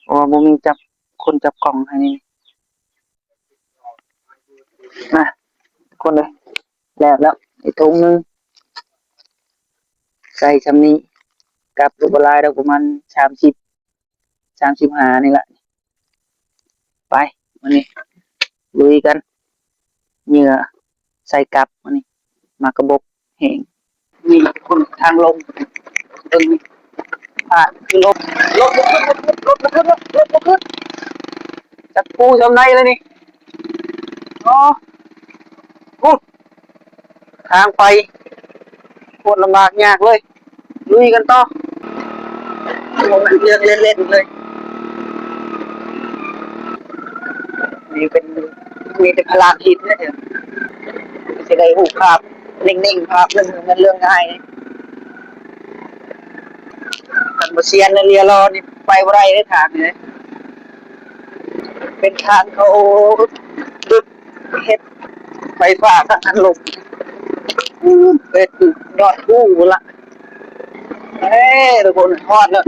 ເພາະວ່າບໍ່ມີຈັບ ຄົນຈັບກ້ອງໃຫ້ນີ້. ມາ ທຸກຄົນເອີຍ ແລ້ວ ແລ້ວອີກຖົງໜຶ່ງ ໃສ່ຊ່ຳນີ້ ກັບກໍບໍ່ຫຼາຍດອກ ປະມານສາມສິບ ສາມສິບຫ້ານີ້ລະ. ໄປ ມື້ນີ້ລຸຍກັນ ເຫຍື່ອໃສ່ກັບມື້ນີ້ ໝາກກະບົກແຫ້ງ. ນີ້ຄົນທາງລົງ ເບິ່ງນີ້ ພາດຄືລົບ ລົບ ລົບ ລົບ ລົບ ລົບ ລົບ ຈັກປູຊ່ຳໃດລະນີ້ ອໍ ໂອ້ ທາງໄປ ໂຄດລຳບາກຍາກເລີຍ. ລຸຍກັນຕໍ່ ບໍ່ແມ່ນເລື່ອງເລ່ນໆເລີຍ. ນີ້ເປັນ ມີແຕ່ພະລານຫີນເດີ ຊິໄດ້ຮູບພາບເໜັງໆພາບໜຶ່ງ ບໍ່ແມ່ນເລື່ອງງ່າຍ. ຄັນບໍ່ຊຽນແລະເລຍລໍນີ້ ໄປບໍ່ໄດ້ເດ້ທາງນີ້ ເປັນທາງເຂົາດຶກ ເຮັດໄຟຟ້າທາງອັນລົມ ເຮັດຍອດພູພຸ້ນລະ. ເອີ ທຸກຄົນ ຮອດແລ້ວ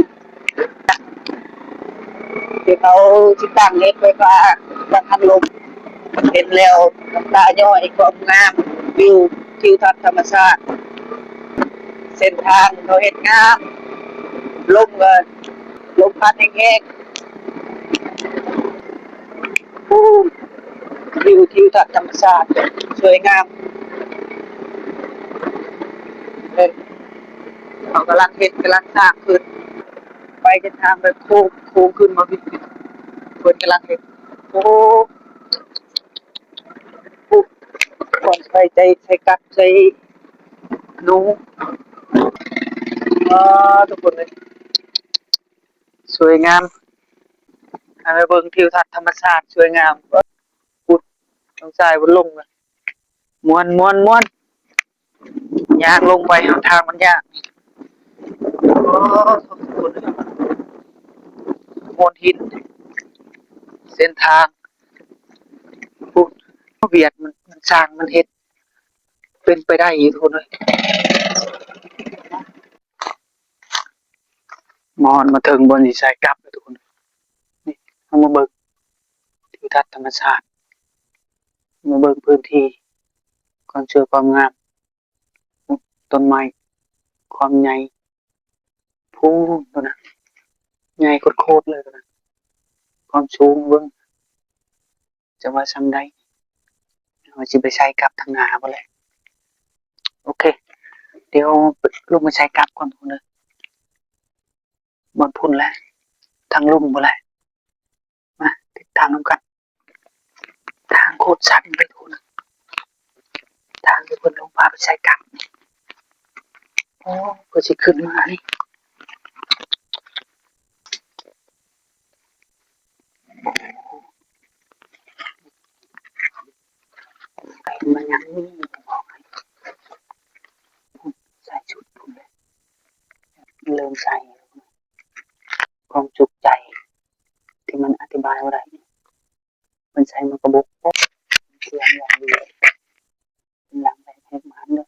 ທີ່ເຂົາຊິຕັ້ງເຮັດໄຟຟ້າທາງອັນລົມ. ເຫັນແລ້ວນ້ຳຕາຍ້ອຍ ຄວາມງາມ ວິວທິວທັດທຳມະຊາດ ເສັ້ນທາງເຂົາເຮັດງາມ ລົມກໍ ລົມພັດແຮງໆ. ໂອ້ ວິວທິວທັດທຳມະຊາດສວຍງາມ. ເອີ ເຂົາກຳລັງເຮັດ ກຳລັງສ້າງຂຶ້ນ ໄປເສັ້ນທາງແບບໂຄ້ງ ໂຄ້ງຂຶ້ນມາ ເພິ່ນກຳລັງເຮັດ. ໂອ້ ໂອ້ ບ່ອນໃສ່ໃຈ ໃສ່ກັບ ໃສ່ໜູ. ວ້າ ທຸກຄົນເອີຍ ສວຍງາມ. ໃຫ້ໄປເບິ່ງທິວທັດທຳມະຊາດສວຍງາມ. ພຸ້ນ ນ້ອງຊາຍເພິ່ນລົງລະ ມ່ວນ ມ່ວນ ມ່ວນ. ຍ່າງລົງໄປ ທາງມັນຍາກ. ໂອ້ ໂຄນຫີນ ເສັ້ນທາງ ໂອ້ ວຽກມັນ ມັນສ້າງ ມັນເຮັດ ເປັນໄປໄດ້ຢູ່ ທຸກຄົນເອີຍ. ມາຮອດມາເຖິງບ່ອນຊິໃສ່ກັບແລ້ວ ທຸກຄົນ. ນີ້ ເຮົາມາເບິ່ງທິວທັດທຳມະຊາດ ມາເບິ່ງພື້ນທີ່ ຄວາມສວຍຄວາມງາມ ຕົ້ນໄມ້ ຄວາມໃຫຍ່ ພູ້ນ ໂຕນັ້ນ ໃຫຍ່ໂຄດໆເລີຍ ໂຕນັ້ນ ຄວາມສູງເບິ່ງ ຈະວ່າຊ່ຳໃດ ເຮົາຊິໄປໃສ່ກັບທາງໜ້າພຸ້ນແຫຼະ. ໂອເຄ ດຽວລົງໄປໃສ່ກັບກ່ອນພຸ້ນເດີ ບ່ອນພຸ້ນແຫຼະ ທາງລຸ່ມພຸ້ນແຫຼະ. ມາຕິດຕາມນຳກັນ. ທາງໂຄດຊັນເລີຍທຸກຄົນ ທາງທີ່ເພິ່ນລົງພາໄປໃສ່ກັບ. ໂອ້ ເພິ່ນຊິຂຶ້ນມານີ້ ໄປມາຍັງນີ້ ໃສ່ຊຸດພຸ້ນເລີຍ ເລີ່ມໃສ່ ຄວາມສຸກໃຈທີ່ມັນອະທິບາຍບໍ່ໄດ້. ເພິ່ນໃສ່ໝາກກະບົກ ໂອ້ ເຄື່ອງຢ່າງດີ ເປັນຫຼັງໄດ້ແຮກມານເດີ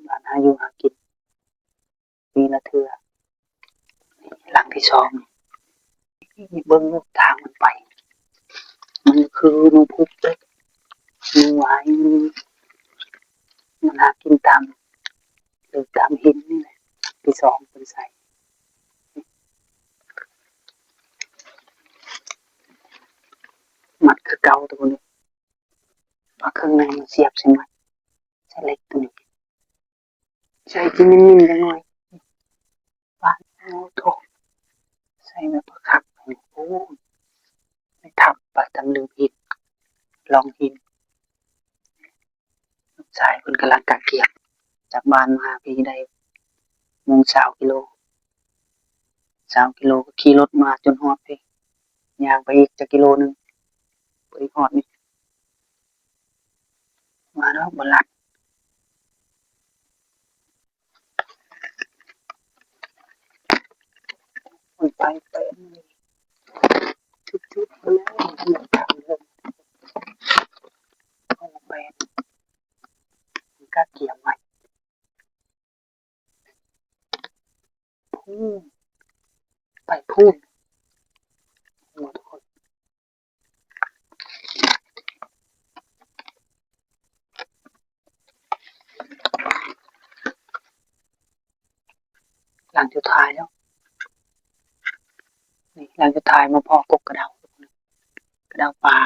ບ້ານຫາຢູ່ຫາກິນ ປີລະເທື່ອ. ຫຼັງທີສອງ ເບິ່ງທາງມັນໄປ ມັນຄືໜູພຸກເດ້ ໜູຫວາຍ ມັນ ມັນຫາກິນຕາມ ຫຼື ຕາມຫີນນີ້ແຫຼະ. ທີສອງເພິ່ນໃສ່ ມັດຄືເກົ່າ ໂຕນີ້ ວ່າເຄື່ອງໃນມັນສຽບໃສ່ມັດ ໃສ່ເຫຼັກໂຕນີ້ ໃສ່ຈີ່ມິ່ນໆຈັກໜ້ອຍ ປາດ ໂອ້ໂທ້ ໃສ່ແບບຄັກ ໂອ້ ໄປທັບໄປຕຳລຶງຫີນ ລອງຫີນ. ລູກຊາຍເພິ່ນກຳລັງກະກຽມ ຈາກບ້ານມາຫາພີ້ໄດ້ ໂມງຊາວກິໂລ ຊາວກິໂລ ກໍຂີ່ລົດມາຈົນຮອດພີ້ ຍ່າງໄປອີກຈັກກິໂລໜຶ່ງ ເພື່ອຮອດນີ້ ມາເນາະ ບໍ່ລັດ. ມັນໄປເປັນຈຸດໆ ໄປແລ້ວ ມັນກະກຽມໄວ້ ພຸ້ນ ໄປພຸ້ນ ຫຼັງສຸດທ້າຍແລ້ວ ນີ້ ຫຼັງສຸດທ້າຍມາພໍ້ກົກກະເດົາ ກະເດົາປ່າ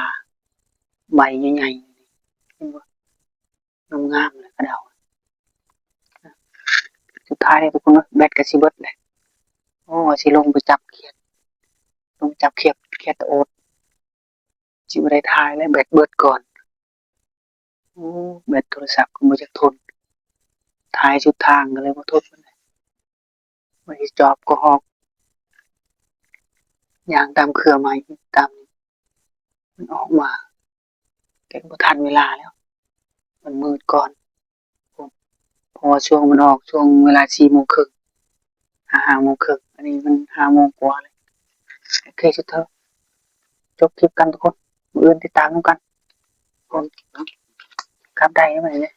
ໃບໃຫຍ່ໆ ເຫັນບໍ່? ງາມໆ ເລີຍກະເດົາ. ສຸດທ້າຍແລ້ວທຸກຄົນເອີຍ ແບັດກໍຊິເບິດແຫຼະ. ໂອ້ ວ່າຊິລົງໄປຈັບຂຽດ ລົງໄປຈັບຂຽດ ຂຽດຕະໂອດ ຊິບໍ່ໄດ້ຖ່າຍແລ້ວ ແບັດເບິດກ່ອນ. ໂອ້ ແບັດໂທລະສັບກໍບໍ່ຢາກທົນ ຖ່າຍສຸດທາງກໍເລີຍບໍ່ທົນປານໃດ. ໄປຈອບກໍຮອກ ຍ່າງຕາມເຄືອໄມ້ ຕາມນີ້ ມັນອອກມາ ແຕ່ກໍບໍ່ທັນເວລາແລ້ວ ມັນມືດກ່ອນ ເພາະວ່າຊ່ວງມັນອອກ ຊ່ວງເວລາສີ່ໂມງເຄິ່ງ ຫາຫ້າໂມງເຄິ່ງ ອັນນີ້ມັນຫ້າໂມງກວ່າແລ້ວ. ໂອເຄ ສຸດທ້າຍ ຈົບຄລິບກັນທຸກຄົນ ມື້ອື່ນຕິດຕາມນຳກັນ ຄົນ ກັບໄດ້ໄດ້ມື້ນີ້